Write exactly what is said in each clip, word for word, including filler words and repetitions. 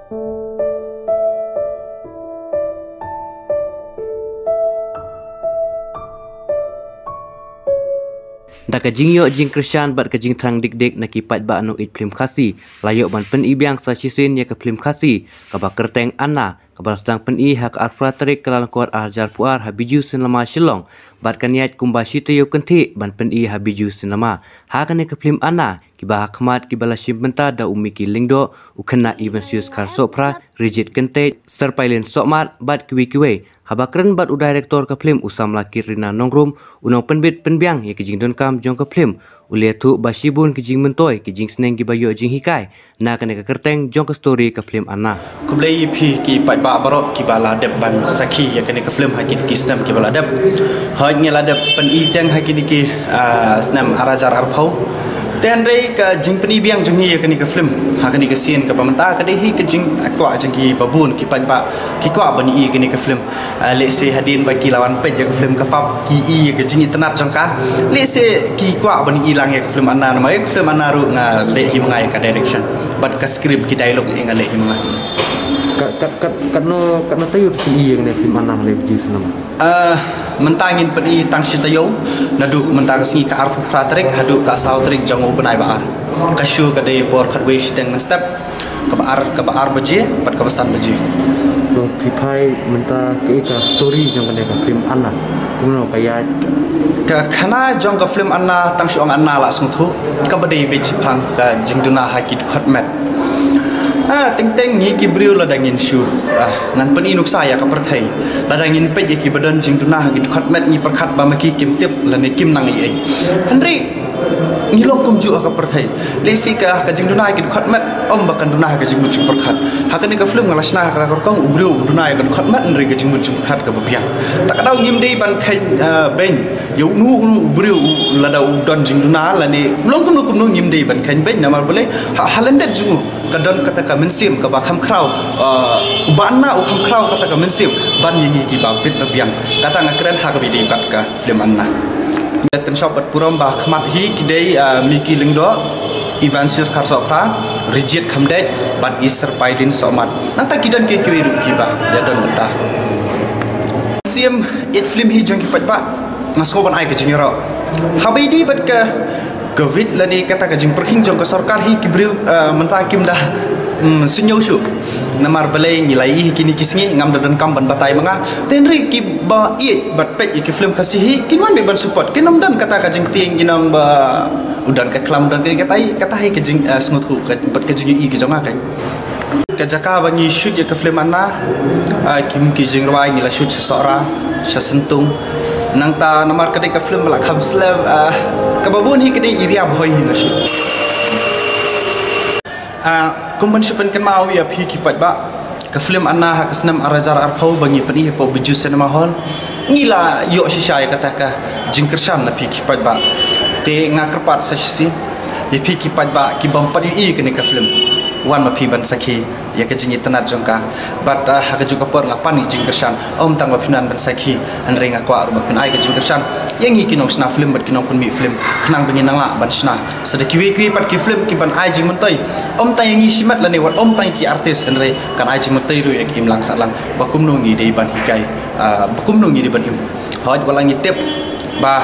Da ka jingïoh jingkyrshan bad ka jingthrang dik dik na ki paidbah nongïeit phlim Khasi, la ïoh ban pyni biang sa shisien ïa ka phlim Khasi kaba kyrteng Anna, kaba la sdang pyni ha ka arphew phra tarik Kyllalyngkot arhajar arphew ar ha Bijou Cinema Shillong, bad kan ïaid kumba shi taïew kynthih ban pyni ha Bijou Cinema. Ha kane ka phlim Anna, kiba ha khmat kiba la shim bynta da u Micky Lyngdoh, u khynnah Evansius Kharsohphra, Rijit Kyntait, Sir Pailin Sohmat bad kiwei kiwei. Haba kren bad u director ka phlim, u samla Kirina Nongrum, u nongpynbit pynbiang ïa ka jingdonkam jong ka phlim, u la ïathuh ba shibun ki jingmyntoi, ki jingsneng kiba ïoh jinghikai na kane ka kyrteng jong ka story ka phlim Anna. Khublei ïa phi ki paidbah baroh kiba la dep ban sakhi ïa kane ka phlim ha ki, ki snem kiba la dep. Hooid, ngi la dep pyni teng ha kine ki, ah, snem arhajar arphew. Te hynrei ka jingpyni biang jong ngi ïa kane ka phlim ha kane ka sien kaba mynta ka dei hi ka jingkwah jong ki babun ki paidbah, ki kwah ban ïohi ïa kane ka phlim. Ah, lehse hadien ba ki la wan peit ïa ka phlim ka pap, ki i ïa ka jingitynnad jong ka. Lehse ki kwah ban ïohi lang ïa ka phlim Anna, namar ïa ka phlim Anna ruh nga leh hi ma nga ïa ka direction bad ka script, ki dialogue ïa nga leh hi ma nga. Ka, ka, ka, katno, katno taïew phi i ïa kane ka phlim Anna ha Bijou Cinema? Ah, mynta ngin pyni tang shi taïew, naduh mynta ka sngi ka arphew phra tarik haduh ka saw tarik jong u bnai ba ar. Ka show ka dei por khatwei shiteng mynstep, kaba ar, kaba ar baje bad kaba san baje. Long phi phai mynta, kaei ka story jong kane ka phlim Anna? Kumno ka ïaid? Ka khana jong ka phlim Anna, tang shu ong Anna la sngewthuh, kaba dei beit shiphang ka jingduna ha ki dkhot met. Ah, teng teng ngi ki briew lada ngin shu, ah, ngan pyni nuksa ïa ka pyrthei. Lada ngin peit ïa kiba don jingduna ha ki dkhot met, ngi pyrkhat ba ma ki kim tip lane kim nang ïohi. Hynrei ngi long kumjuh ha ka pyrthei. Lehse ka, ka jingduna ha ki dkhot met ym ba kan duna ha ka jingmut jingpyrkhat. Ha kane ka phlim nga la shna ha ka rukom u briew u duna ïa ka dkhot met, hynrei ka jingmut jingpyrkhat kaba biang. Ta ka daw ngim dei ban kheiñ, ah, beiñ ïa uno uno u briew u, lada u don jingduna lane u long kumno kumno, ngim dei ban kheiñ beiñ, namar balei, ha, ha lyndet jong u ka don kata ka mynsiem kaba kham khraw, ah, u Bah Anna u kham khraw kata ka mynsiem ban ïa ngi kiba bit ba biang. Kata nga kren ha kaba ïadei bad ka phlim Anna. Te shop bad purom ba khmat hi ki dei, ah, Micky Lyngdoh, Evansius Kharsohphra, Rijit Khamdeit bad i Sir Pailin Sohmat. Nangta ki don kiei kiwei ruh kiba ïa don bynta. Siem ïeit phlim hi jong ki paidbah, nga sngew ban ai ka jingïaroh. Haba ïadei bad ka Covid lane kata ka jingpyrkhing jong ka sorkar hi ki briew, ah, mynta kim da, mm, sngewsih shuh. Namar balei, ngi la ïohi kine ki sngi ngam da donkam ban batai ma nga. Te hynrei kiba ïeit bad peit ïa ki phlim Khasi hi kin wan beit ban support. Kin ym don kata ka jingtieng, kin ym ba u don ka khlam, u don ka katai, kata hi ka jing, ah, sngewthuh ka, bad ka jingïohi ka jong nga ka. Ka jaka ba ngi shoot ïa ka phlim Anna, ah, kim ki jingrwai ngi la shoot sha Sohra, sha Syntung. Nangta namar ka dei ka phlim ba la kham slem, ah, kaba bun hi ka dei area Bhoi hi la shoot. Ah, kum ban shu pynkynmaw ïa phi ki paidbah, ka phlim Anna ha ka snem arhajar arphew ba ngi pyni hapoh Bijou Cinema Hall, ngi la ïoh shisha ïa kata ka jingkyrshan na phi ki paidbah. Te nga kyrpad sa shisien ïa phi ki paidbah ki bym pat ïohi ïa kane ka phlim, wan ma phi ban sakhi ïa ka jingitynnad jong ka. Bad, ah, ha kajuh ka por nga pan ïa ka jingkyrshan, ym tang ba phin wan ban sakhi, hynrei nga kwah ruh ba phin ai ka jingkyrshan ïa ngi ki nongshna phlim bad ki nongpynmih phlim, khnang ba ngin nang lah ban shna sa da kiwei kiwei pat ki phlim ki ban ai jingmyntoi, ym tang ïa ngi shimet lane wat ym tang ïa ki artist, hynrei kan ai jingmyntoi ruh ïa ka imlang sahlang ba kumno ngi dei ban hikai, ah, ba kumno ngi dei ban im. Hooid, wat la ngi tip ba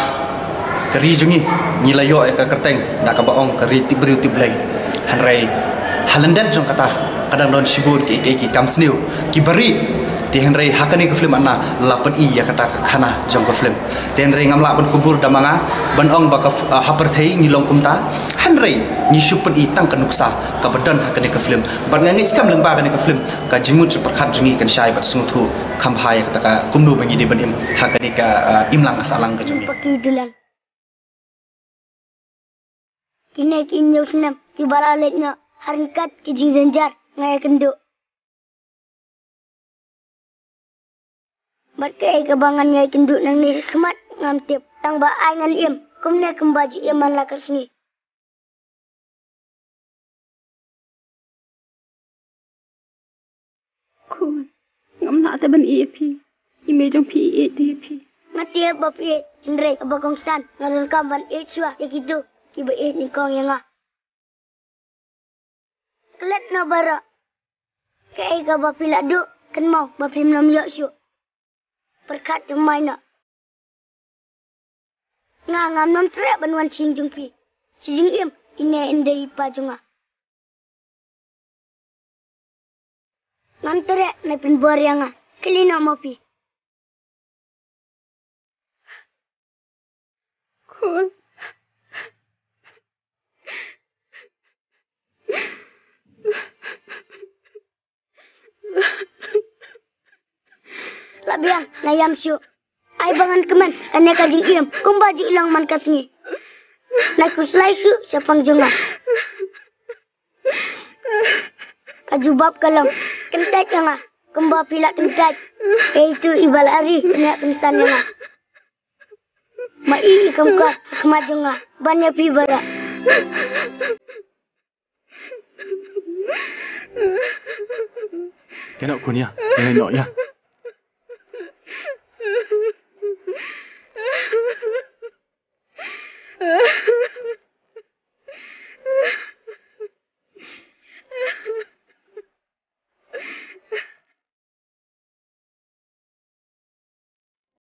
ka ri jong ngi, ngi la ïoh ïa ka kyrteng da kaba ong ka ri tip briew tip Blei. Hynrei ha lyndet jong kata ka dang don shibun kiei kiei ki kam sniew kiba rieh. Te hynrei ha kane ka phlim Anna la pyni ïa kata ka khana jong ka phlim. Te hynrei ngam lah ban kubur da ma nga ban ong ba ka ph-, ah, ha pyrthei ngi long kumta. Hynrei ngi shu pyni tang ka nuksa kaba don ha kane ka phlim. Bad nga ngeit skhem lyngba kane ka phlim, ka jingmut jingpyrkhat jong ngi kan shai bad sngewthuh kham bha ïa kata ka kumno ba ngi dei ban im ha kane ka, ah, imlang sahlang ka jong ngi. Paki dulang. Kine ki hynñiew snem kiba la leit noh, ha ryngkat ki jingjynjar nga ïakynduh. Bad kaei kaba ngan ïakynduh nangne shakhmat ngam tip, tang ba ai ngan im kumne kumba ju im man la ka sngi. Khun, ngam lah te ban ïeit ïa phi. I mei jong phi i ïeit te ïa phi. Nga tip ba phi ïeit, hynrei haba kongsan nga donkam ban ïeit shuwa ïa kito kiba ïeit nyngkong ïa nga. Klet noh baroh. Kaei kaba phi la duh, kynmaw ba phim nym ïoh shuh. Pyrkhat jingmai noh. Nga ngam nym treh ban wan sha ïing jong phi. Sha jingim, ine in dei i pa jong nga. Ngam treh, ne pynbor ïa nga. Kylli noh mo phi. Khun. La biang, nga ïam shuh. Ai ba ngan kmen, kane ka jingim, kumba ju long man ka sngi. Nga khuslai shuh shaphang jong nga. Ka jubab ka long, kyntait ïa nga, kumba phi la kyntait ïa itu iba la ri, kane pynsan ïa nga. Ma i i kam ka, ha khmat jong nga, ban ïa phi baroh. Ïa noh khun ïa, ïa noh ïa.